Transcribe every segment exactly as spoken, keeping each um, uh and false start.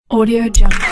Audio Jungle.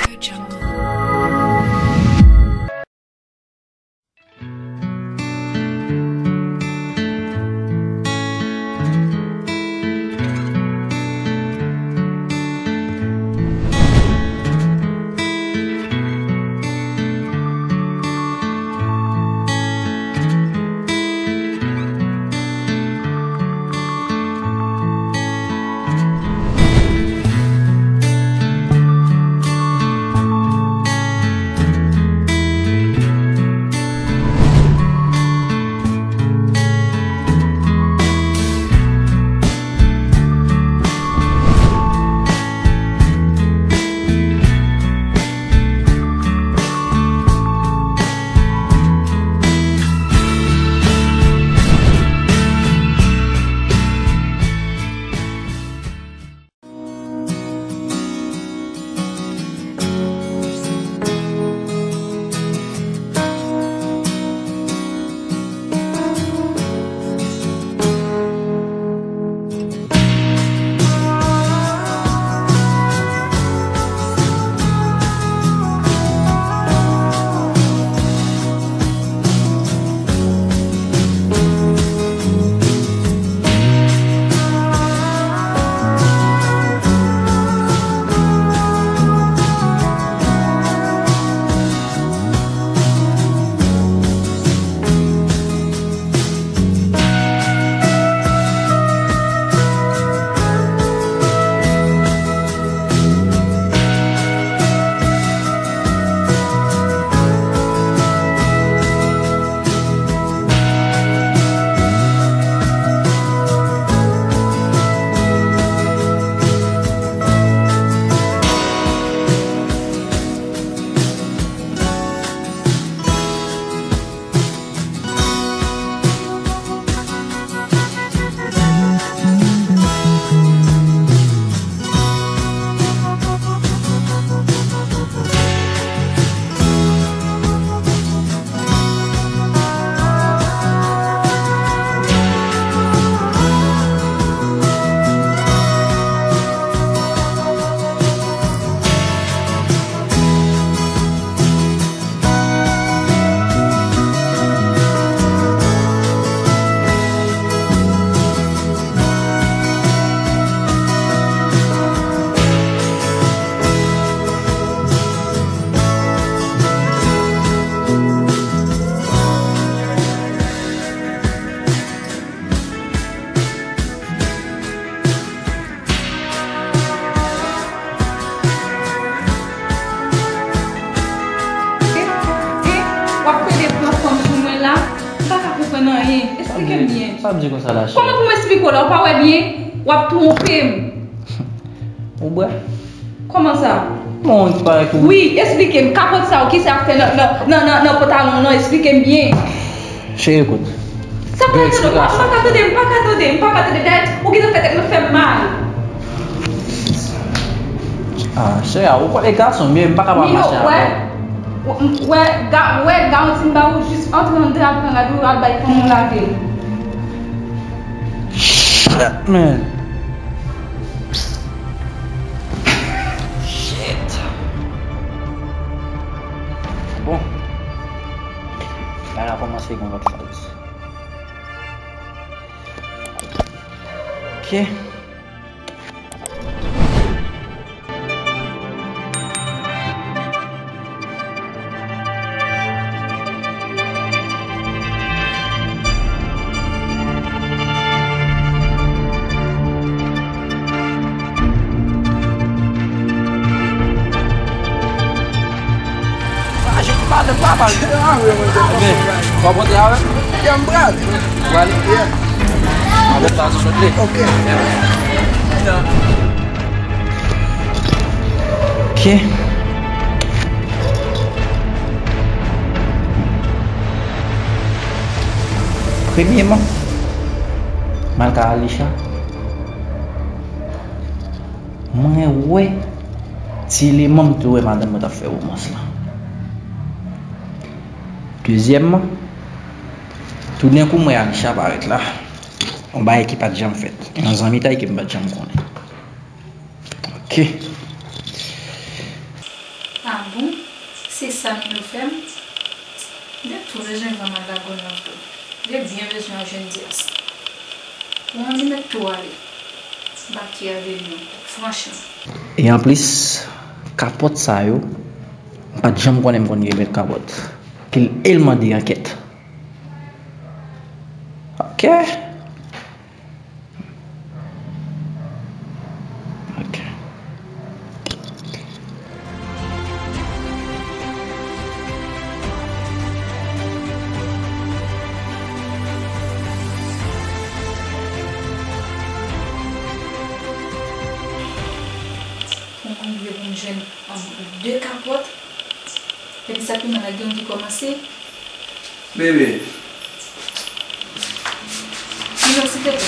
W ap pede pran fanm sou mwen la, m pa ka konprann anyen. Esplike m byen. Pa ap di konsa la, cheri. Kòman pou m esplike w la? Ou pa wè byen? W ap twonpe m. Ou bwè? Kòman sa? Bon, ki parèt ou. Wi, esplike m. Kapòt sa, ou ki sa ap fè nan, nan, nan, nan, nan pantalon w lan? Esplike m byen. Cheri, ekout. Sa pa tande, m pa ka tande, m pa ka tande, m pa ka tande. Dayè, ou gentan fè tèt mwen fè m mal. Ah, cheri, ou konnen gason m ye, m pa ka pa mache avè w. Wè, wè, ga-, wè, garanti m ba ou, jis antre anndan, apre gade ou al bay fanm ou lave. Shit, man. Shit. Bon. Bagay la kòmanse gen lòt faz. Ok. W ap monte avè m? Yeah, m prale. Ou prale? Yeah. Avè m pa zon sot li. Ok. Ok. Premyeman, m al ka Alisha. Mwen wè ti eleman m te wè madanm mwen t ap fè womans lan. Dezyèmman, toudenkou m wè Alisha parèt la. Yon bagay ki pa t janm fèt. Yon zanmitay ke m pa t janm konnen. Ok. Se sa Mino fè m. M te tou bezwen vann Madlagon nan tou. M te byen bezwen al jwenn Dyas. Pou anvi mèt tou ale. M pa kè avè li ankò, franchman. E anplis, kapòt sa yo, m pa t janm konnen m konn gen bèl kapòt. Ke l, e l mande ankèt. Ok. Ok. Mwen konn vle pou m jwenn, um, de kapòt. Epi sa pi mal la, gen youn ki kòmanse. Bebe. Mino, silteplè.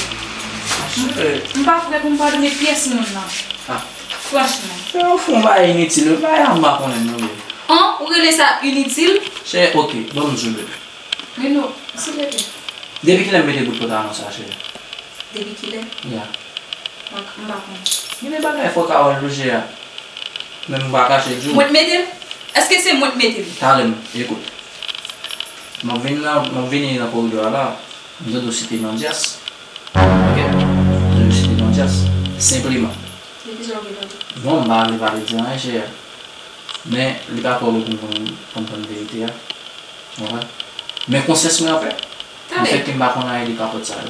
M pa prè pou m padone pyès moun nan. Ah. Franchman. Se yon fon bagay initil, wi, bagay a m pa konnen non, bebe. An, ou rele sa initil? Chè, ok, ban m di w, bebe. Mino, silteplè. Depi kilè m mete bout pantalon sa, chè? Depi kilè? Ya. M pa, m pa konnen. Gen de bagay fò w ka wè l tou, chè. Men m pa kache di w. Mwen t mete l? Èske se mwen t mete l? Talè m, ekout. M ap vin nan, m ap vini nan koridò a la. M tande w site non Dyas. Ok? M tande w site non Dyas. Senpleman. Depi sa w vle pale? Bon, m pa vle pale di anyen, chè. Men, li pa twò lou pou m konn, pou m konn verite a. Ou konprann? Men konsyans mwen anpè. Talè. Lefètke m pa konn anyen de kapòt sa yo.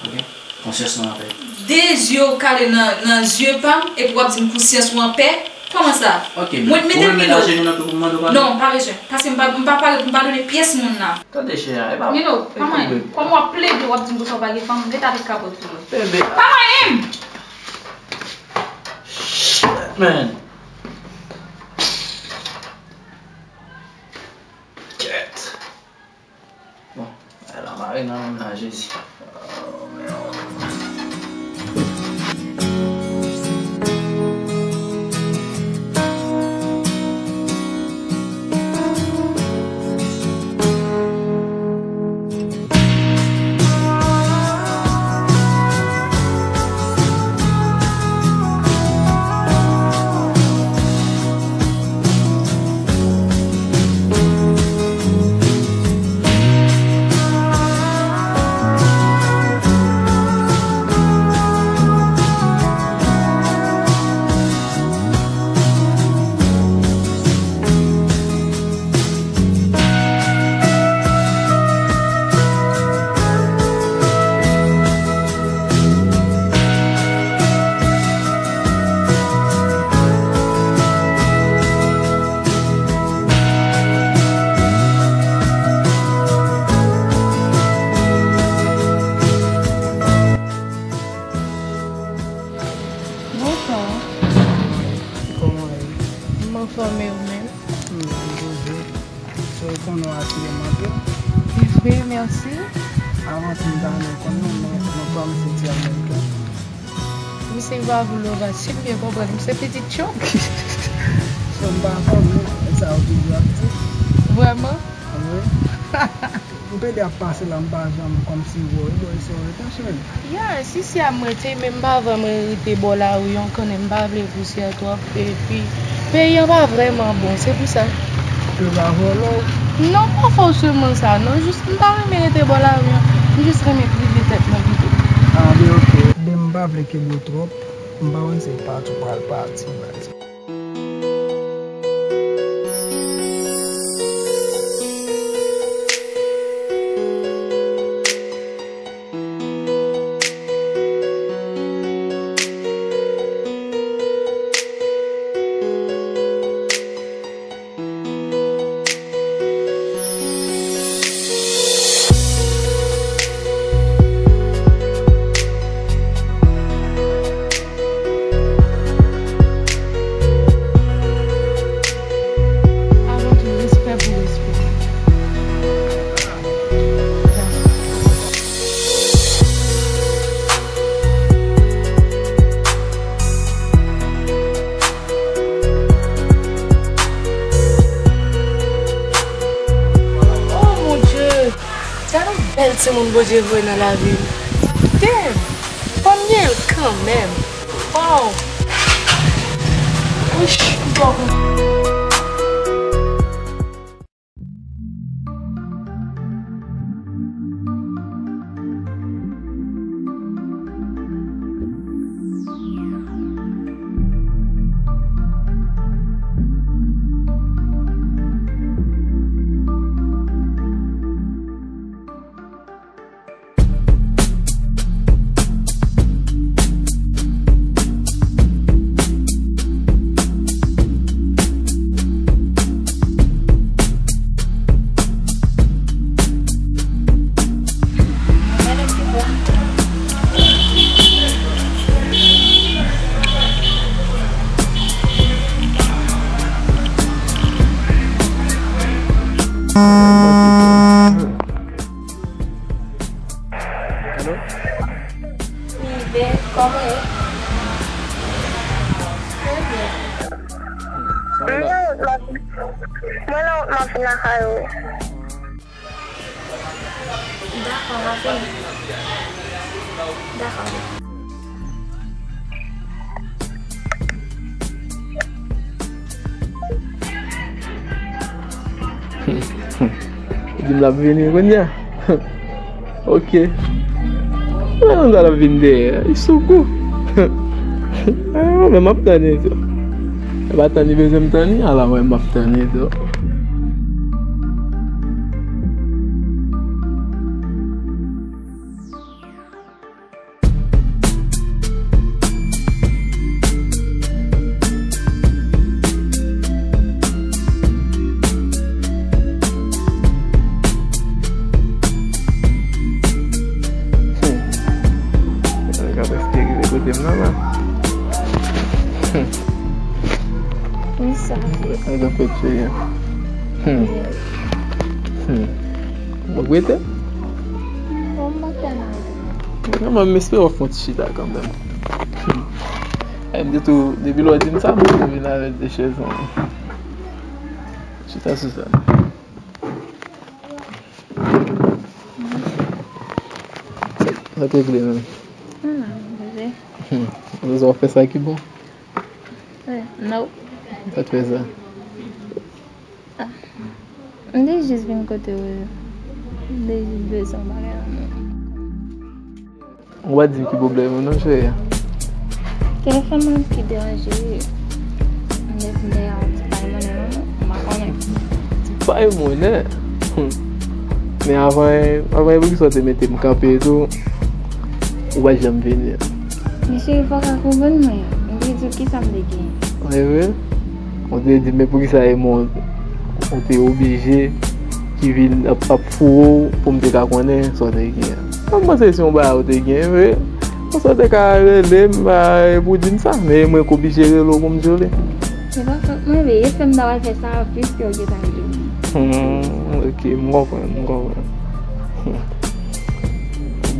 Ok? Konsyans mwen anpè. De zye w kale nan, nan zye pa m, epi w ap di m konsyans ou anpè? Kòman sa? Ok, mwen t mete l, Mino. Ou menm mete ajenou nan pye pou m mande w padon? Non, pa bezwen. Paske m pa, m pa pare pou m padone pyès moun la. Tande, chè, e pa... Mino, pa manyen m. Kòman w ap plede, w ap di m konsa w pa gen fanm, ret avèk kapòt ou. Bebe. Pa manyen m! Shit, man. Kèt. Bon, bagay la mare nan menm nan Jezi. Oh, merde. Bonswa. Kòman w ye? M anfòm, e ou menm? M anfòm toujou. Sa w konnen w asire m anpil. Se vre, mèsi. Avan tou m ta renmen konn non, non, non pa misye ti ameriken. Misye pa vle w, si m byen konprann, misye pitit Trump. Trump pa fanm non, e sa yo toujou ap di. Vrèman? Wi. M pede ap pase la, m pa janm kòmsi wè w, bò isi w rete, cheri? Ya, s isi a m rete, men m pa vrèman rete bò lari an, konnen m pa vle pousyè twòp, epi peyi an pa vrèman bon, se pou sa. Yo pa vòlò w? Non, pa fòseman sa, non, jis m pa renmen rete bò lari an, m jis renmen prive tèt mwen pito. Ah, ben, ok. Ben, m pa vle kenbe w twòp, m pa konn si w pati, w pral pati, baz. Avan tou, respè pou respè. Oh mon Dieu! Gade yon bèl timoun Bondye voye nan lavi m. Damn! Fanm gen l kanmenm. Wow! Wouch, m twò kontan. Hello? Wi, babe, kòman w ye? Mwen nan wout, m ap, mwen nan wout, m ap vin lakay ou. Dakò, m ap vini. Dakò. Li di m l ap vini kounye a. Ok. Mwen konn sa l ap vin dèyè. Li sou kou. Ah, men m ap tann li tou. E pa tann li bezwen m tann li, ala wè m ap tann li tou. Nèg ap espere kote m nan la. Wi, sa. Nèg ap fè cheri. Hmm. Hmm. Ou rete? Bon, m pa fè nan rete. Mwen, m espere w ap fè yon ti chita kanmenm. Hmm. E m di tou, depi lè w di m sa, m tou vin avèk de chèz mwen. Chita sou sa. Sa te vle menm? Hmm, m vle. Hmm. Ou bezwen fè sa ki bon? Eh, no. Sa k fè sa? Ah. M te jis vin kote w. M te jis bezwen yon bagay la menm. Ou pa di m ki pwoblèm ou non, cheri. Telefòn mwen ki deranje. M te fin dèyè yon ti pay monnen non, m pa konnen. Ti pay monnen? Hmm. Men avan, avan, poukisa w te mete m kanpe tou? Ou pa janm vini. Men cheri, fò w ka konprann mwen. M te di w kisa m te gen. Wi, wi. Ou te di, men poukisa e mwen, ou te oblije ki vin ap, ap foure w pou m te ka konnen sa w te gen. Mwen panse se yon bagay ou te gen vre. Konsa w te ka rele m, ba, e pou di m sa. Men e mwen k oblije rele w pou m di w li. Se pa fòt mwen, men e fè m ta pral fè sa, piske w gentan rele m. Hmm, ok, m konprann, m konprann.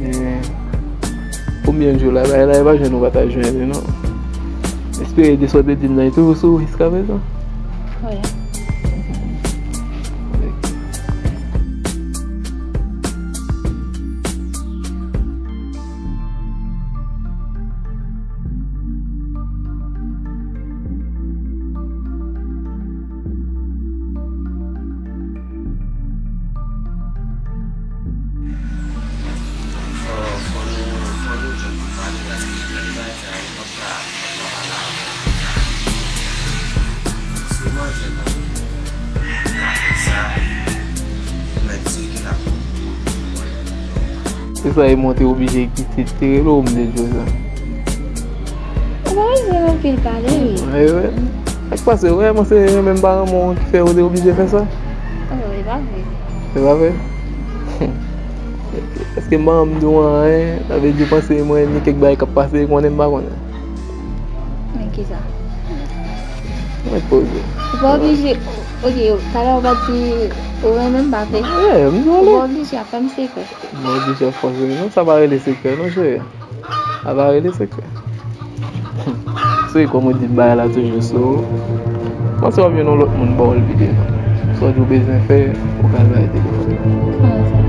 Men, konbyen jou la, la, la, e pa jwenn ou pa ta jwenn li, non. Espere de sa w te di m nan, li toujou sou ou jiskaprezan? Wi. Fò, fò nou, fò nou jwenn pou pale, paske jan li bay sa yo, m p ap ka, m p ap ka pale avè w konsa. Se manzè nan men w ka fè sa, ou mèt di ke l ap. Se sa e mwen te oblije kite, te rele w, m te di w sa. Ou pa bezwen anpil pale, wi. Wi, wi. Sa k pase, ou vrèman se renmen m pa renmen w ki fè ou te oblije fè sa? Oh, e pa vre. E pa vre? Èske m pa janm di w anyen? Sa vle di w panse mwen ni kèk bagay k ap pase, konnen m pa konnen? Men kisa? Mwen poze. Ou pa oblije, ok, talè ou pa t di ou renmen m, pa vre? Wi, m di w. Ou pa oblije ap fè m sekrè. M pa oblije ap fòse non, sa pa rele sekrè non, cheri. Sa pa rele sekrè. Se kòm ou di bagay la toujou sou ou. Panse w ap jwenn yon lòt moun ba w l pito. Sa w di w bezwen fè, ou ka al bay telefòn. Kòman sa?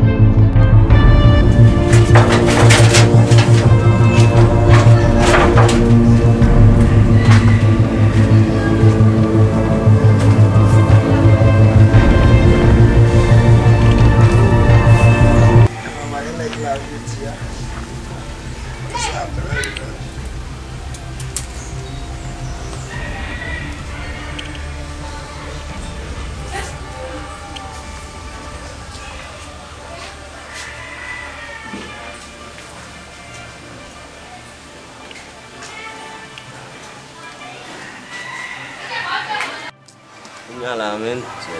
Travay nèg la jodi a. Sa trè bèl. Kounye a la, menn, so,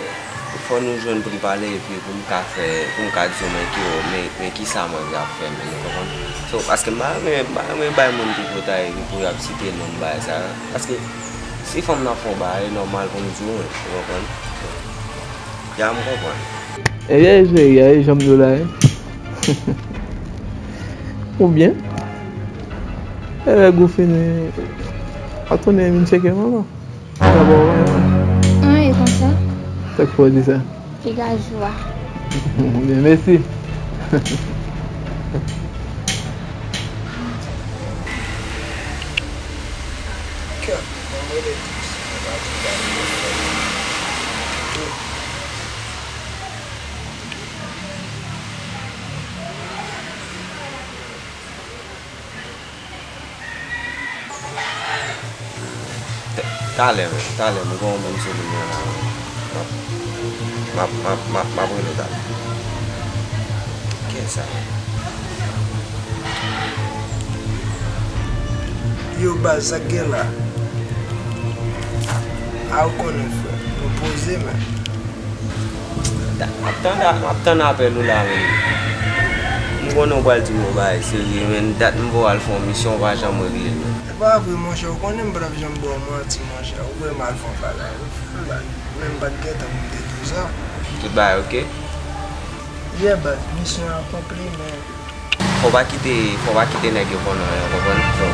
fò nou jwenn pou n pale, epi pou m ka fè, pou m ka di w, men ki, men, men kisa manzè ap fè, menn, ou konprann? So, paske m pa renmen, m pa renmen bay moun tripotay, epi pou y ap site non m bagay sa. Paske, si fanm nan fè yon bagay, e nòmal pou m di w, menn, ou konprann? Ya, m konprann. Ebyen, cheri, gade jan m di w la, wi. Ou byen? E lè gou fini, w ap tounen vin tcheke manman. Sa bon, wi. An, e konsa? Sa k fè w di sa? Piga jou a. Byen, mèsi. Kè, mwen rele tout. Talè, men, talè, m gen yon moun sou liy mwen la, men. M ap, m ap, m ap, m ap, m ap rele w talè. Kiyès sa? Yo, baz, sa k gen la? A, ou konnen, frè, nou poze, men. M ap tann, m ap tann apèl ou la, men. M konnen w pral di m yon bagay serye, men dat m voye w al fè yon misyon, w pa janm regle l, non. E pa vre, monchè, ou konnen m p ap janm ba w manti, monchè. Ou wè m al fè yon bagay, wi. Men m pa t gentan pou m te di w sa. Tout bagay oke? Yeah, baz, misyon an akonpli, men. Fò w pa kite, fò w pa kite nèg yo konnen anyen, w konprann? Fò,